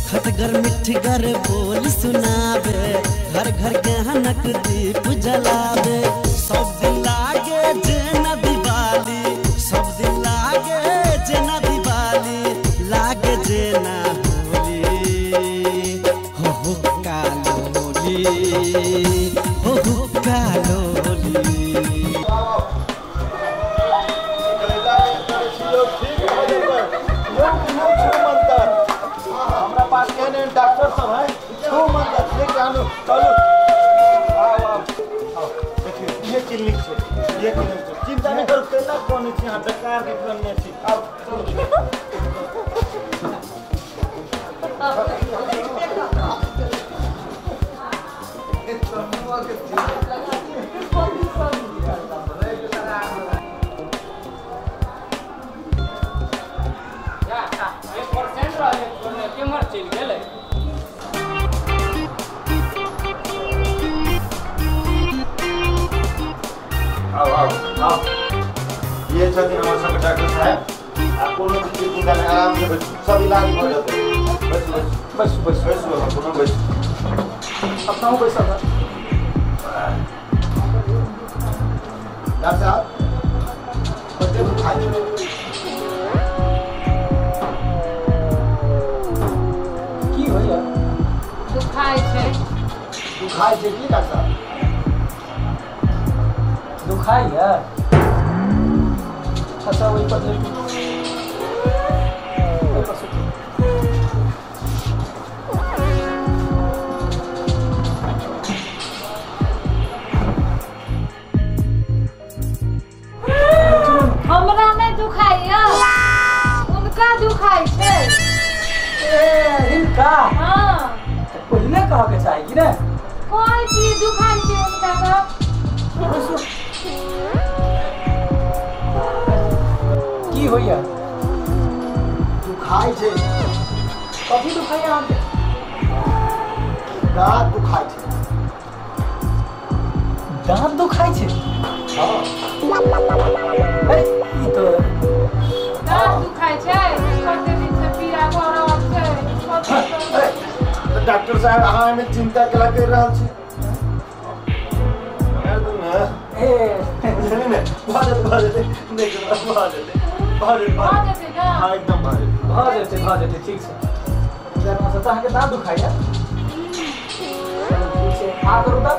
खटगर मिठगर बोल सुनावे, घर घर गहनक दीप जलावे। सब दिन लागे जेना दिवाली, सब दिन लागे जेना दिवाली, लागे जेना होली, हो हो कालो होली, हो हो कालो होली। हमरा पास केहन डॉक्टर सब है, छू मंतर लेके आनू, चलू आओ आओ। देखिए ये क्लिनिक छै, ये क्लिनिक छै, चिंता नहीं करू, केना कोने छी अहाँ, बेकार के करने छी। आओ चलू। आओ आओ आओ, ये छथिन हमर सबके डॉक्टर साहब। आ कोनो चीज के चिंता नहीं, आराम से बैठू, सब इलाज भऽ जेतै। बैठू बैठू बैठू बैठू, कोनो बैठू, अपना बैसल। डॉक्टर साहब कते दुखाइ छै? की होइया? दुखाइ छै। दुखाइ छै की डॉक्टर साहब? दुखाइया? अच्छा वही पर लेटू, ओहि पर सुतू। हमरा नहि दुखाइया, उनका दुखाइ छै। ए हिनका? हाँ, पहिले कहके चाही कि ने। कोई चीज दुखाइ छै उनका तऽ। की होइया? दुखाइ छै। कथी दुखाइया अहाँके? दाँत दुखाइ छै। दाँत दुखाइ छै? हाँ। ए ई तऽ दाँत दुखाइ छै, कते दिन से पीड़ा भऽ रहल छै। तऽ डॉक्टर साहब अहाँ एहिमे चिंता केला करि रहल छी? ए बुझलियै ने, भऽ जेतै भऽ जेतै, नहि भऽ जेतै भऽ जेतै भऽ जेतै ने। हाँ एकदम भऽ जेतै, भऽ जेतै भऽ जेतै, ठीक छै। तऽ अहाँके दाँत दुखाइया? ठीक छै, आ करू तऽ।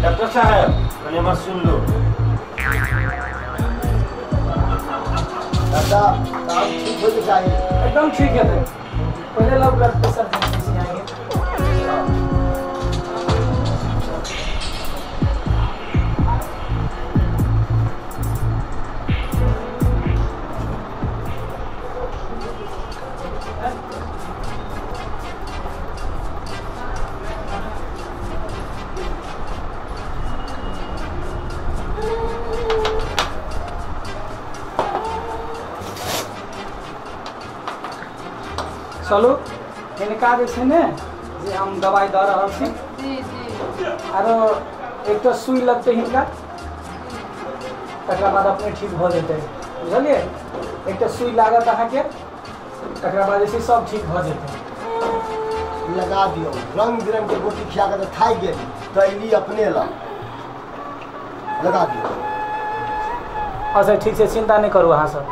डॉक्टर साहब कनि हमर सुन लो। डॉक्टर साहब ठीक होइके चाही। एकदम ठीक हेतै, पहले लोग ब्लड प्रेशर जांच आएंगे। चलू हिनका जे छै ने जे हम दवाइ दऽ रहल छी। जी जी। आरो एकटा सुइ लगतै हिनका, तकरा बाद अपने ठीक भऽ जेतै, बुझलियै? एकटा सुइ लागत अहाँके, तकरा बाद जे छै सब ठीक भऽ जेतै। लगा दियौ, रंग बिरंग के गोटी खिया कऽ तऽ थाकि गेली, तैली अपने लग लगा दियौ। अच्छा ठीक छै, चिंता नहि करू अहाँ सब।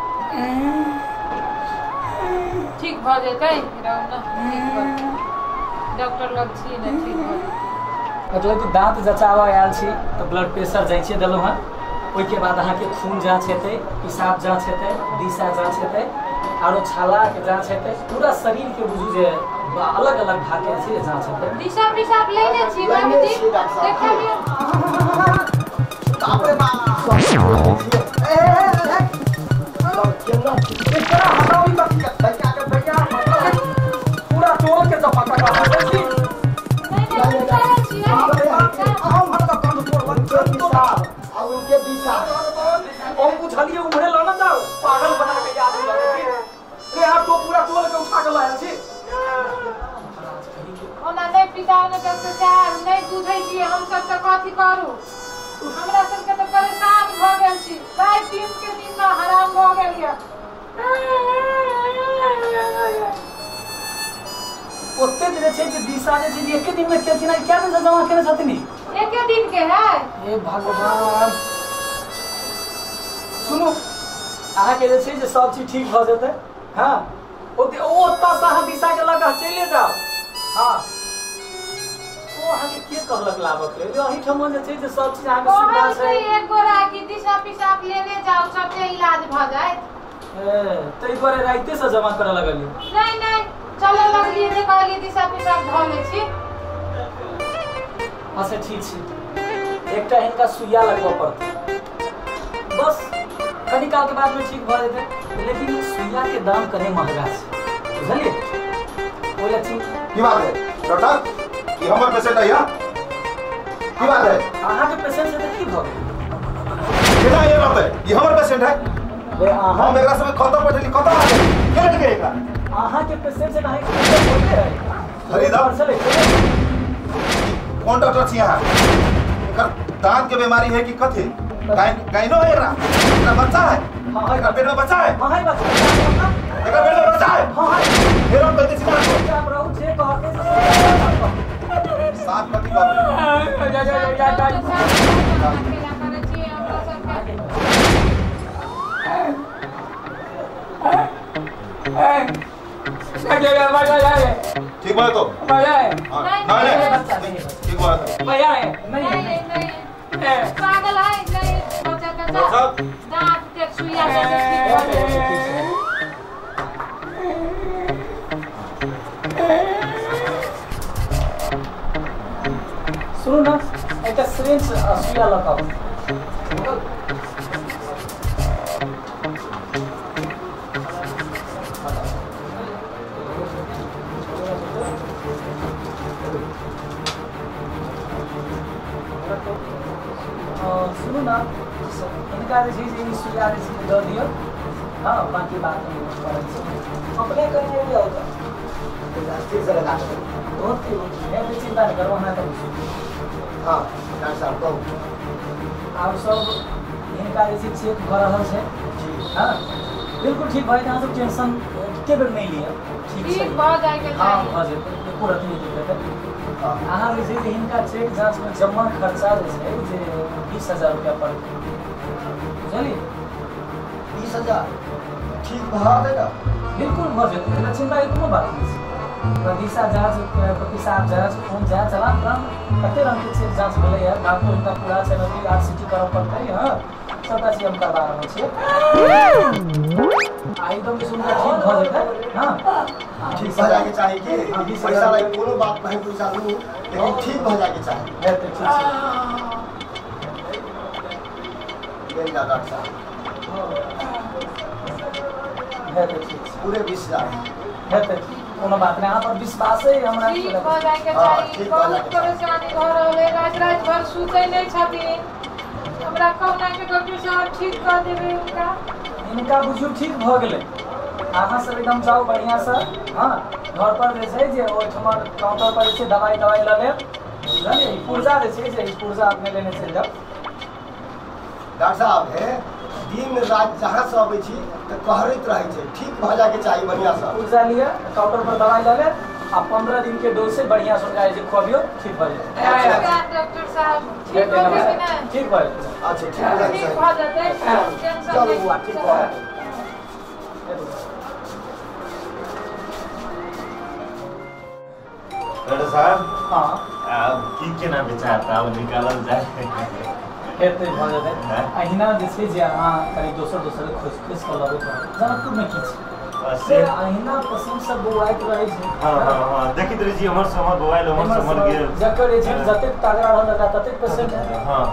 ठीक भऽ जेतै, रहू ने, ठीक भऽ जेतै। डॉक्टर लग छी ने, ठीक भऽ जेतै। मतलब कि दाँत जँचाबऽ आयल छी तऽ ब्लड प्रेशर जाँचे देलहुँ हँ, ओहिके बाद अहाँके खून जाँच हेतै, पेशाब जाँच हेतै, दिशा जाँच हेतै, आरो छालाके जाँच हेतै, पूरा शरीरके बुझू जे अलग अलग भागके छै जाँच हेतै। दिशा पेशाब लेने छी बाबूजी? देखा लियौ। बाप रे बाप, पूरा टोल के चपाटा छी। हम बुझलिए उम्हरे ल न जाओ, पागल बना के आदमी लगे रे। आप तो पूरा टोल के उठा के लायल छी। ओना नहि पिता ने डॉक्टर साहब, नहि बुझै छियै हम सब तऽ कथी करू। हमरा सबके तऽ परेशान भऽ गेल छी, राति दिन के नींद ओते जे छै जे दिशा जे छै एके दिन में केलखिन, क्या दिन से जमा केने छथिन? एके दिन के है। हे भगवान, सुनू अहाँ के जे छै जे सब चीज ठीक भ जेतै। हां ओते ओतऽ से अहाँ दिशा के लग चले जाओ। हां ओ अहाँ के के कहलक लाबऽ के लेल? एहि ठाम जे छै जे सब चीज अहाँ के सुविधा छै। एक गोरा की दिशा पिसाब लेने जाओ, सबके इलाज भ जाए। तै दुआरे राइते से जमा करऽ लगलियै? नहीं नहीं, चले लगलियै जे कहलियै दिशा पिसाब धऽ लै छी। अच्छा ठीक छै, एकटा हिनका सुइया लगबऽ पड़तै, बस कनी काल के बाद में ठीक भऽ जेतै। लेकिन सुइया के दाम कनी महंगा छै, बुझलियै? ओहि लए ठीक। की बात है डॉक्टर, ई हमर पेशेंट है या की बात है? अहाँ के पेशेंट से तऽ की भऽ गेल? केना ये रहतै? ई हमर पेशेंट है। हम एकरा सब कतऽ पठेली, कतऽ आ गेल? के लटके एकरा? अहाँ के पेशेंट से अहाँ के बोलते है खरीदा कौन डॉक्टर छी अहाँ? एकर दांत के बीमारी है कि कथी? गाइनो है एकरा? एकरा बच्चा है? हां एकरा पेट में बच्चा है? हां है बच्चा। एकरा पेट में बच्चा है? हां है। फेर हम कहते छी ना हम रहू जे कहते से साफ कथी कहते? जा जा जा जा अकेला करै छी हमरा सबके। ठीक बात तो नहीं नहीं ठीक बात नहीं नहीं पागल है नहीं बच्चा का दांत के सुइया से ठीक हो जाए। सुनू ना, एकटा सिरिंज सुइया लऽ कऽ आउ। सुनू ना, हिनका जे छै से ई सुइया जे छै दऽ दियौ। हाँ बाकी बात हम करै छी, अपने कनि आउ तऽ ठीक से लगा देबै। बहुत ठीक, चिंता नहि करू, अहाँ करू। हाँ डॉक्टर साहब कहू। आब सब हिनका जे छै चेक भऽ रहल छै। हाँ बिल्कुल ठीक भऽ जेतै, अहाँ सब टेंशन एके बेर नहि लिअ। ठीक छै, ठीक भऽ जाइके हाँ चाही। भऽ जेतै, एको रत्ती नहि दिक्कत है। अहाँ जे छै से हिनका चेक जाँचमे जमा खर्चा जे छै जे 20,000 रुपया पड़तै, बुझलियै? 20,000 ठीक भऽ जेतै ना? बिल्कुल भऽ जेतै, एहिमे चिन्ताके कोनो बात नहि छै। दिशा जाँच, पेशाब जाँच, खून जाँच, तमाम कते रङ्गके चेक जाँच भेलैए। बातो हिनका पूरा छै, अथी RCT करऽ पड़तै। हाँ सबटा चीज हम करबा रहल छियै, आ एकदम से हुनका ठीक भऽ जेतै। हाँ ठीक भऽ जाइके चाही कि पैसा लागि कोनो बात नहीं, पैसा लू लेकिन ठीक भऽ जाइके चाही। हेतै, ठीक छै। लेल जा डॉक्टर साहब। हेतै, ठीक छै। पूरे 20,000 हेतै, कोनो बात नहि, अहाँ पर विश्वास है हमरा। ठीक भऽ जाइके चाही। बहुत परेशानी भऽ रहल है, राति राति भर सुतै नहि छथिन। हमरा कहुना के डॉक्टर साहब ठीक कऽ देबै हुनका। हिनका बुझियौ ठीक भऽ गेलै। अहाँ सब एकदम जाउ बढ़िआँसँ। हाँ घर पर जे छै जे ओहिठमा काउंटर पर जे छै दवाइ तवाइ लऽ लेब, बुझलियै? पुर्जा जे छै जे ई पुर्जा अपने लेने चलि जाउ। डॉक्टर साहब हे दिन राति जहाँ से अबै छी तऽ कहरैत रहै छै, ठीक भऽ जाइके चाही बढ़िआँसँ। पुर्जा लिअ, काउंटर पर दवाइ लऽ लेब, आ 15 दिन के डोज से बढ़िआँ से हुनका जे खुअबियौ, ठीक भऽ जेतै। डॉक्टर साहब ठीक भऽ जेतै कि नहि? ठीक भऽ जेतै। अच्छा ठीक भऽ ठीक भऽ जेतै, टेंशन चलू नहि। बुआ ठीक भऽ जेतै। डॉक्टर साहब हाँ आब की केना विचार आब निकालल जाय? हेतै, भऽ जेतै। अहिना जे छै जे अहाँ कनि दोसर दोसर खोजि खोजि कऽ लबैत रहब। जनकपुरमे की छै से अहिना पसंद सब बौआइत रहै छै। हाँ हाँ हाँ देखैत रहै छी, एम्हर से ओम्हर बौआइल, एम्हर से ओम्हर गेल। जकर जे छै जतेक तगड़ा रहल तकरा ततेक पेशेंट है। हाँ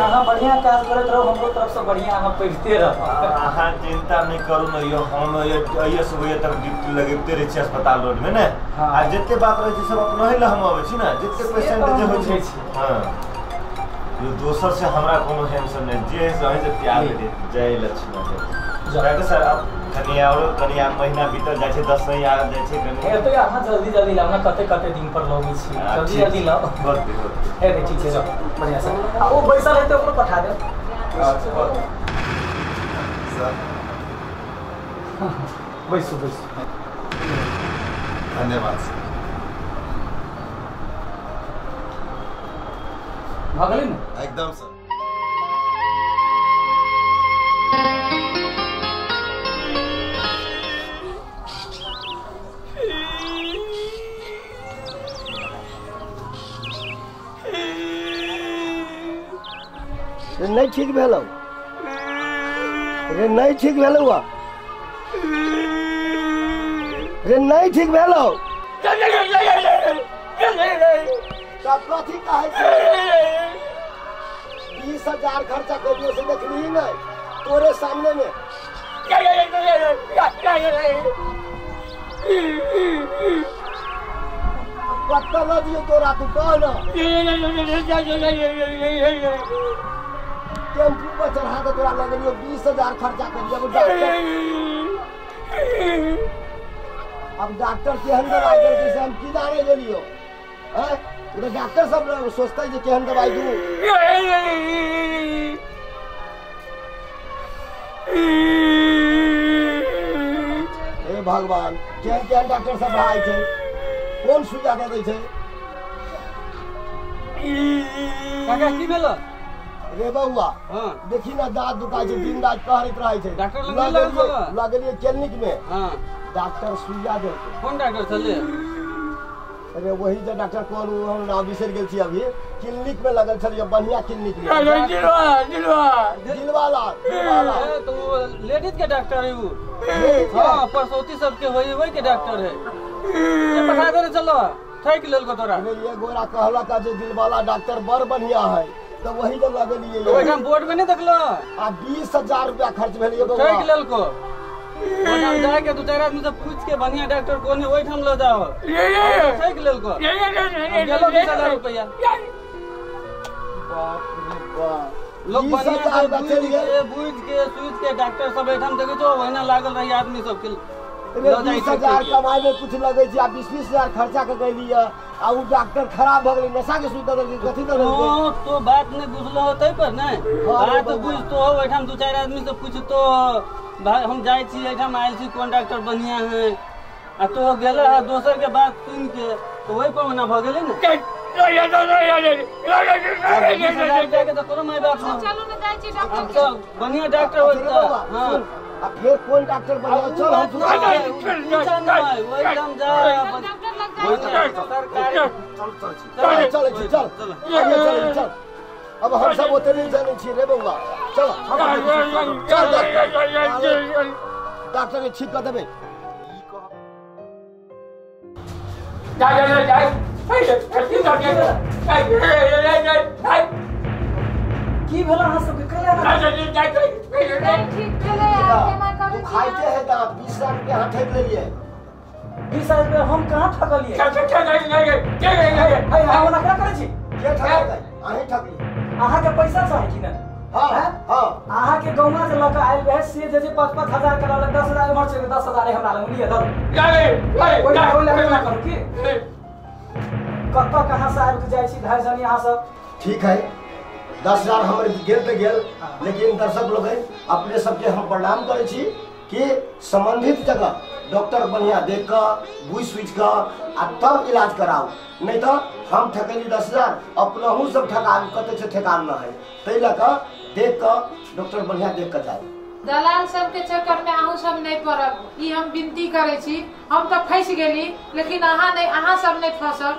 अहाँ बढ़िआँ काज करैत रहू, हमरो तरफसँ बढ़िआँ अहाँ पढ़िते रहू। अहाँ चिंता नहि करू ने यौ, हम अइए सुबह तक ड्यूटी लगबिते रहै छी अस्पताल रोड में ने। आ जते बात रहै छै सब अपनहि लए हम अबै छी ने, जते पेशेंट जे होइ छै। हाँ यो दोसर से हमरा कोनो टेंशन नहि, जे है से प्यार दे। जय लक्ष्मी जय। डॉक्टर साहब अब कनी और कनी आ महीना बीतल जाइ छै, दसैँ आ जाइ छै कनी। हेतै, अहाँ जल्दी जल्दी लाउ ने, कते कते दिन पर लगै छी, जल्दी जल्दी लाउ। हेतै, ठीक छै, जाउ बढ़िआँसँ। आ ओ बैसल हेतै ओकरो पठा देब। सर बैसू बैसू। धन्यवाद सर। भऽ गेलै ने? एकदम सर। नहीं ठीक भेलौ रे, नहीं ठीक भेलौ रे, नहीं ठीक भेलौ। तब कथी कहै छै? 20,000 खर्चा करियो से देखली नहीं तोरे सामने में। कत्ता ल दियो तोरा, तू कह ना। टेम्पू पर चढ़ा के तोरा लगलियो 20,000 खर्चा करियो। अब डॉक्टर केहन दवाई देलकै से हम की जाने गेलियो? हैं, तो डॉक्टर सब सोचते जे केहन दवाई दू। हे भगवान, केहन केहन डॉक्टर सब आइ छै, कोन सुइया दे दै छै? काका की भेल रे बउआ? हां देखी ना, दांत दुखाइ छै, दिन रात कहरैत रहै छै। डॉक्टर लग लगलियै क्लिनिक में। हां डॉक्टर सुइया देलकै। कोन डॉक्टर छलै? अरे वही जे डॉक्टर कोन, हम नाम बिसरि गेल छी अभी। क्लिनिक में लगल छलियै, बढ़िया क्लिनिक में। दिलवाला दिलवाला। तो वो लेडीज के डॉक्टर है वो। हां परसौती सबके होई वही के डॉक्टर है। ये पठा देने चलो, ठकि लेलको तोरा। अरे ये गोरा कहलक जे दिलवाला डॉक्टर बड़ बढ़िया है, तो वही जब लगलियै। तो ओहिठाम बोर्ड में नहीं देखलो? आ 20,000 रुपया खर्च भेल बउआ। ठकि लेलको। ओहिठाम जाके दू चारि आदमी से पूछ के बढ़िया डॉक्टर कोन है ओहिठाम ल जाओ। ठकि लेलको। गेलो 20,000 रुपया। बाप रे बाप। लोग बढ़िया बुझ के सूझ के डॉक्टर सब एहिठाम देखै छौ ओहिना लागल रही आदमी सब के। 20,000 कमाई में कुछ लगे छै, आ 20-20,000 खर्चा के गेलियै, आ उ डॉक्टर खराब भ गेलै, नशा के सुई दऽ देलकै, कथी दऽ देलकै। तो बात नहीं बुझलो होतै पर नहीं बात बुझतो हो। ओहिठाम दू चारि आदमी से पूछतो, भाई हम जाइ छी एहिठाम आयल छी, कोन डॉक्टर बढ़िया है? आ तो गेल है दोसर के बात सुन के, तो वही पर ओना भ गेलै ने। 20,000 के तो कोनो my बाप नहीं। चलू ने जाइ छी डॉक्टर के। बढ़िया डॉक्टर होत। हां आ फिर कोन डॉक्टर बढ़िया? चल हम ओहिठाम जा, डॉक्टर लग जाइ छी। सरकारी चल चल चल चल चल चल। अब हम सब ओते नहीं जानै छी रे बउआ। चल हम चल डॉक्टर के ठीक कर देबै। की भेल अहाँ सबके? कैला नहीं ठीक भेलै? आब केना करै छी? खाइते है दांत। 20,000 रुपया अहाँ ठकि लेलियै। 20,000 रुपया हम कहाँ ठकलियै? है ओना केना करै छी? के ठकलकै? अहीं ठकलियै। अहाँ के पैसा चाही कि नहि? हां हां अहाँ के गौमा से लऽ के आयल रहे से जे 5-5 हजार के लऽ 10,000 एम्हर छै, 10,000 हमरा लग लिअ धरू। ओहि लए ना करू की कतऽ कहाँ से आबि के जाइ छी ढाई जनी अहाँ सब। ठीक है, 10,000 हमर गेल तऽ गेल, लेकिन दर्शक लोग अपने सबके हम प्रणाम करै छी कि संबंधित जगह डॉक्टर बढ़िया देख कऽ बुझि सुझि कऽ आ तब इलाज कराउ, नहीं तो हम ठकैली 10,000 अपनहु सब ठकान कते छै ठेकान न है। ताहि लऽ कऽ देख कऽ डॉक्टर बढ़िया देख कऽ जाउ। दलाल सबके चक्कर में अहूँ सब नहीं पड़ब, ई हम विनती करै छी। हम तऽ फंसि गेली, लेकिन अहाँ नहीं, अहाँ सब नहीं फंसब।